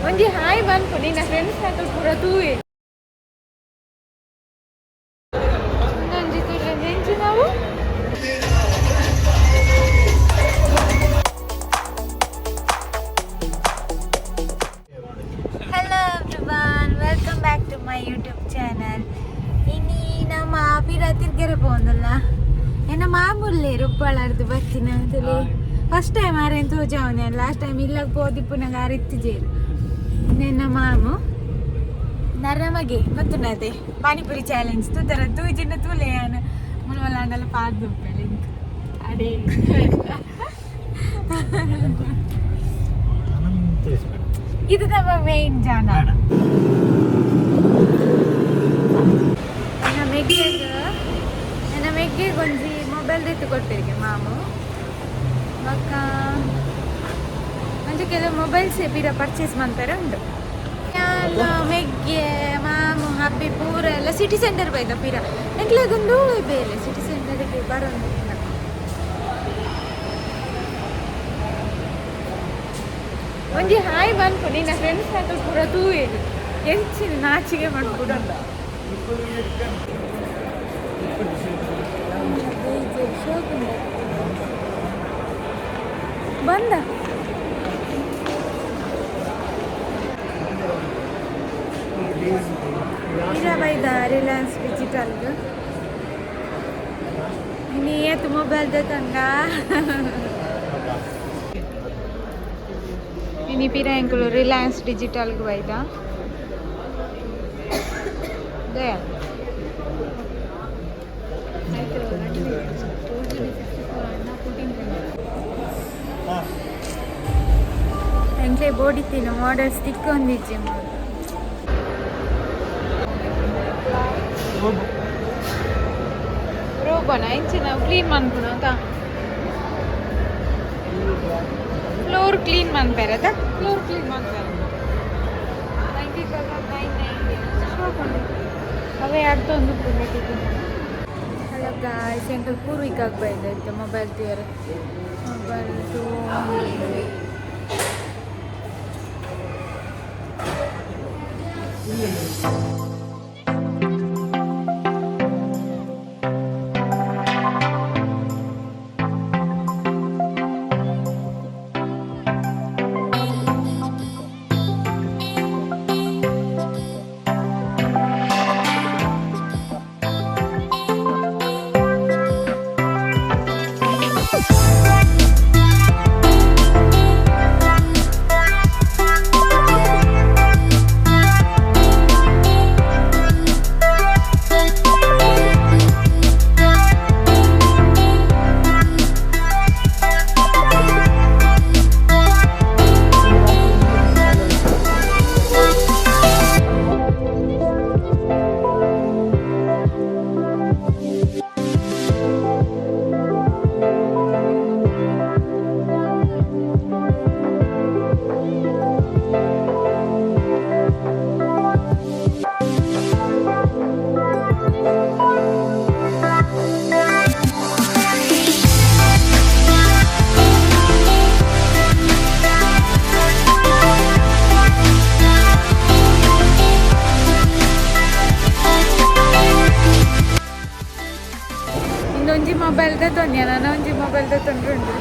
ಒಂಜಿ ಹಾಯ್ ಮನ್ಪು, ನಿನ್ನ ಫ್ರೆಂಡ್ಸ್ ನಕುಲು ಪೂರ ತೂವೆ. ಒಂದೊಂಜಿ ತೂಲೆ ಎಂಚಿನವು? Hello everyone, welcome back to my YouTube channel. ಇನಿ ನಮ್ಮ ಪಿರ ತಿರ್ಗೆರೆ ಪೋಂದಲ್ಲ, ಎನ್ನ ಮಾಮೂಲಿ ರುಬ್ಬಳರ್ದು ಬತ್ತಿನ ತುಲಿ. ಫಸ್ಟ್ ಟೈಮ್ ಆರೇನು ತೋಜಾವನೆ. ಲಾಸ್ಟ್ ಟೈಮ್ ಇಲ್ಲಾಗ ಪೋದಿಪ್ಪುನಾಗ ಆರಿತ್ತಿಜೇರು. ನಿನ್ನ ಮಾಮು ನರಮಗೆ ಗೊತ್ತುಂಡತೆ, ಪಾನಿಪುರಿ ಚಾಲೆಂಜ್ ತೂತರ ತೂಜಿನ ತೂಲೆ. ಯಾನು ಮುಲ್ವಲಾಂಡಲ ಪಾಡ್ದು ಅಡೇ. ಇದು ನಮ್ಮ ಮೇನ್ ಜಾನ. ನನ್ನ ಮೆಗ್ಗೆಗ್ ನನ್ನ ಮೆಗ್ಗೆಗ್ ಒಂಜಿ ಮೊಬೈಲ್ ದೆತ್ತು ಕೊಡ್ಪೇರಿಗೆ ಮಾಮು. ಬೊಕ್ಕ ಒಂಜಿ ಕೆಲವು ಮೊಬೈಲ್ಸ್ ಪಿರ ಪರ್ಚೇಸ್ ಮನ್ಪೆರೆ ಉಂಡು. ಯಾನ್, ಮೆಗ್ಗೆ, ಮಾಮು, ಹಬ್ಬಿ ಪೂರ ಎಲ್ಲ ಸಿಟಿ ಸೆಂಟರ್ ಬೈದ ಪಿರ. ಎಂಕ್ಲೆಗೊಂದು ಬೇಲೆ ಸಿಟಿ ಸೆಂಟರ್ಗೆ ಬರೋದು. ಒಂಜಿ ಹಾಯ್ ಮನ್ಪು, ನಿನ್ನ ಫ್ರೆಂಡ್ಸ್ ನಕುಲು ಪೂರ ತೂವೆ. ಎಂಚಿನ ನಾಚಿಗೆ ಮನ್ಪುಡು? ಬಂದ. ಪಿರ ಬೈದ ರಿಲಯನ್ಸ್ ಡಿಜಿಟಲ್ಗೆ. ಇನಿ ಏತ್ ಮೊಬೈಲ್ ತಂಗ. ಇನಿ ಪಿರ ಎಂಕುಲು ರಿಲಯನ್ಸ್ ಡಿಜಿಟಲ್ಗೆ ಬೈದ. ದಯಾ. ಎಂಕ್ಲೆ ಬೋಡಿತ್ತಿನ ಮಾಡಲ್ಸ್ ತಿಕ್ಕೊಂದಿಜ್ಜಿ. ರೋಬೋನ ಇಂಚಿನ ಕ್ಲೀನ್ ಮನ್ಪುನ ಅಂತ, ಫ್ಲೋರ್ ಕ್ಲೀನ್ ಮನ್ಪೆರದ, ಫ್ಲೋರ್ ಕ್ಲೀನ್ ಮನ್ಪೆರ. 19,990. ಅವೇ ಅಡ್ತೊಂದು. ಹಲೋ ಗಾಯ್ಸ್, ಎಂಕಲ್ ಪೂರ್ವಿಕಾಗ್ ಬೈದ ಮೊಬೈಲ್ ತೂಯರೆ. ಮೊಬೈಲ್ ತೂ ಇನ್ನೊಂಜಿ ಮೊಬೈಲ್ ತೊಂದೆ ನಾನು, ಒಂಜಿ ಮೊಬೈಲ್ ತೊಂಡ್ರುಂಡು.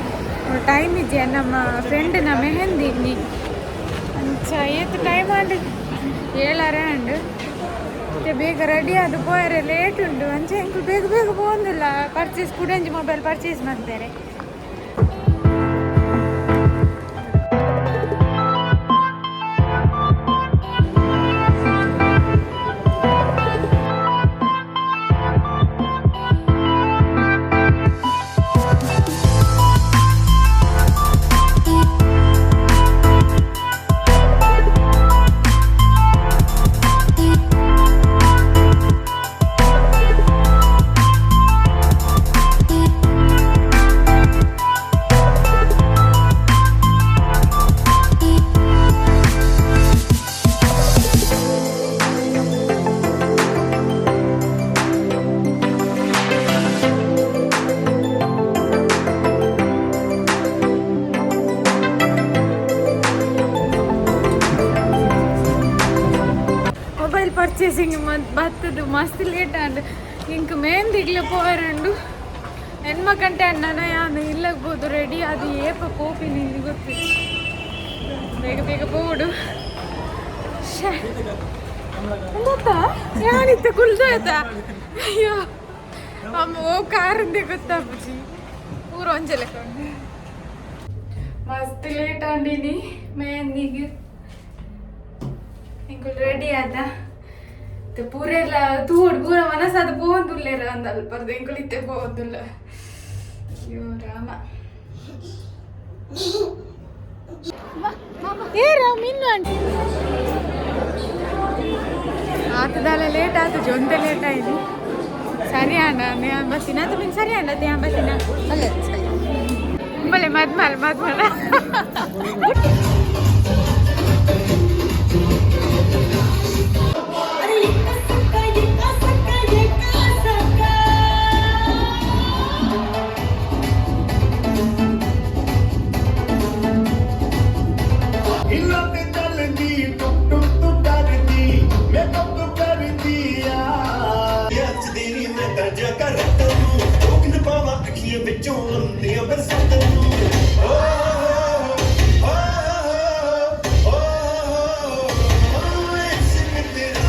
ಟೈಮ್ ಇದೆಯಾ? ನಮ್ಮ ಫ್ರೆಂಡ್ನ ಮೆಹಂದಿ ಇನ್ನಿ. ಅಂಚ ಏತ್ ಟೈಮ್ ಆಂಡ್? ಏಳರೆ ಆಂಡ್. ಮತ್ತೆ ಬೇಗ ರೆಡಿ ಆದ್ ಪೋಯರೆ ಲೇಟ್ ಉಂಡು. ಅಂಚ ಎಂಕುಲು ಬೇಗ ಬೇಗ ಪೋಂದಿಲ್ಲ. ಪರ್ಚೇಸ್ ಕುಡೊಂಜಿ ಮೊಬೈಲ್ ಪರ್ಚೇಸ್ ಮಾಡ್ತಾರೆ. ಪರ್ಚೇಸಿಂಗ್ ಬತ್ತದು ಮಸ್ತ್ ಲೇಟ್ ಆಂಡ್. ಇಂಕ್ ಮೆಹಂದಿಗ್ಲ ಪೋಯರುಂಡು. ಎಣ್ಮ ಗಂಟೆ ಅಣ್ಣನ ಯಾನ್ ಇಲ್ಲಗ್ ಪೋದು ರೆಡಿ ಅದು ಏಪ ಪೋಪಿನಿ ಗೊತ್ತಿಲ್ಲ. ಬೇಗ ಬೇಗ ಪೋಡು. ಗೊತ್ತಾ ಯಾನಿತ್ತ ಕುಲ್ದಾಯ್ತಾ? ಅಯ್ಯೋ ಅಮ್ಮ, ಓ ಕಾರಂದೆ ಗೊತ್ತಾಪುಜಿ. ಪೂರ ಒಂಜೆ ಲೆಕ್ಕ ಉಂಡು. ಮಸ್ತ್ ಲೇಟ್ ಆಂಡಿನಿ ಮೆಹಂದಿಗ್. ಎಂಕುಲು ರೆಡಿ ಆದ ಪೂರೆಲ್ಲ ತೂಡ್ ಪೂರ ಮನಸ್ಸಾದ ಪೋವೊಂದುಲ್ಲೆರ್ ಅಂದ್ ಅಲ್ಪರ್ದ್ ಎಂಕುಲು ಇತ್ತೆ ಪೋವೊಂದುಲ್ಲ. ಅಯ್ಯೋ ರಾಮ, ಏ ರಾಮ್ ಇನ್ನು ಆತದಾಲ ಲೇಟ್ ಆತು, ಜೊಂತೆ ಲೇಟ್ ಆಯ್ತು. ಸರಿ ಅಣ್ಣ, ನಾನು ಬಸ್ಸಿನ ಅದು ಮೀನು ಸರಿ ಅಣ್ಣ, ತ್ಯಾನ್ ಬಸ್ಸಿನ ಬಲೆ ಮದ್ಮಲ್ ಮದ್ಮಲ. ਹਿੱਲਾਂ ਤੇ ਚੱਲਦੀ ਟੁਕ ਟੁਕ ਤੂੰ ਕਰਦੀ ਮੇਕਅਪ ਤੂੰ ਕਰਦੀ ਆ। ਨੱਚਦੀ ਨੀ ਮੈਂ ਤਾਂ ਜਾ ਕਰ ਤੈਨੂੰ ਰੋਕ ਨ ਪਾਵਾਂ, ਅੱਖੀਆਂ ਵਿੱਚੋਂ ਆਉਂਦੀਆਂ ਬਰਸਾਤਾਂ ਨੂੰ। ਓ ਓ ਓ ਓ ਇਸ਼ਕ ਤੇਰਾ।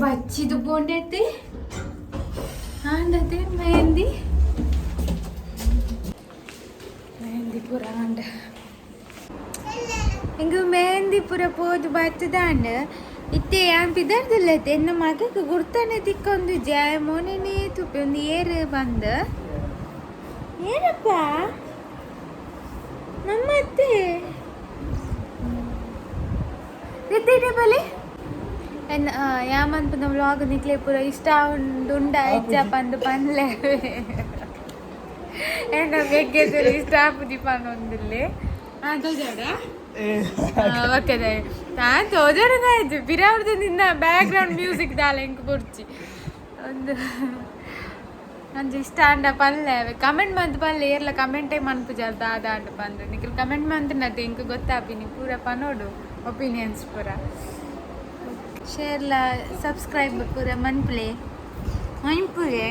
ಬಚ್ಚಿದು ಬೋಂಡೈತಿ ಆಂಡತೆ ಮೆಹಂದಿ ಮೆಹಂದಿ ಪೂರ ಆಂಡ. ಎಂಕ್ ಮೆಹಂದಿ ಪೂರ ಪೋದು ಬತ್ತದಾಂಡ್. ಇತ್ತೆ ಯಾನ್ ಪಿದರ್ದಿಲ್ಲತೆ. ಎನ್ನ ಮಗಕ್ ಗುರ್ತನೆ ತಿಕ್ಕೊಂದು ಜಾಯ ಮೋನೆನೇ ತುಪ್ಪೆ ಒಂದು ಏರು ಬಂದ್ ಏನಪ್ಪ ನಮ್ಮ ಅತ್ತೆ ಬಲೆ ಎನ್ನ ಯಾಮನ್ಪುನ ವ್ಲಾಗ್ ನಿಕ್ಲೆ ಪೂರ ಇಷ್ಟ ಉಂಡು ಉಂಡ ಇಜ್ಜ ಪಂದ್ ಪನ್ಲೆ. ಎನ್ನ ಬೆಗ್ಗೆ ಇಷ್ಟ ಆಪುಜಿ ಪನ್ನೊಂದಿಲ್ಲೆ. ಹಾಂ, ತೋಜಾಡ. ಓಕೆ, ನಾನು ತೋಜಾಡೋದಾಯ್ತು. ಪಿರಾವ್ರದ್ದು ನಿನ್ನ ಬ್ಯಾಕ್ ಗ್ರೌಂಡ್ ಮ್ಯೂಸಿಕ್ ದಾಲ ಎಂಕ್ ಬೊರ್ಚಿ. ಒಂದು ಅಂಚ ಇಷ್ಟ ಆಂಡ ಪನ್ಲೆ, ಕಮೆಂಟ್ ಮಂತ್ ಪನ್ಲೆ. ಏರ್ಲ ಕಮೆಂಟೇ ಮನ್ಪುಜಾರ ದಾದ ಆಂಡ ಪಂದ್. ನಿಕ್ಲ್ ಕಮೆಂಟ್ ಮಂತ್ನತೆ ಎಂಕ್ ಗೊತ್ತಾಪಿನಿ. ಪೂರ ಪನೋಡು ಒಪಿನಿಯನ್ಸ್ ಪೂರ. ಶೇರ್ಲ ಸಬ್ಸ್ಕ್ರೈಬ್ ಪೂರ ಮನ್ಪುಲೆ ಮನ್ಪುಲೆ.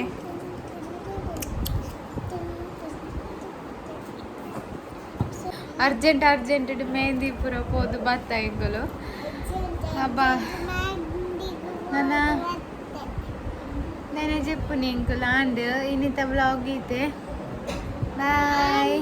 ಅರ್ಜೆಂಟ್ ಅರ್ಜೆಂಟ್ ಮೆಹಂದಿ ಪೂರ ಪೋದು ಬತ್ತ ಎಂಕುಲು. ಅಬ್ಬಾ, ನನ್ನ ನೆನೆ ಜೆಪ್ಪುನಿ ಎಂಕುಲು ಆಂಡ್. ಇನ್ನಿತ ವ್ಲಾಗ್ ಈತೆ. ಬಾಯ್.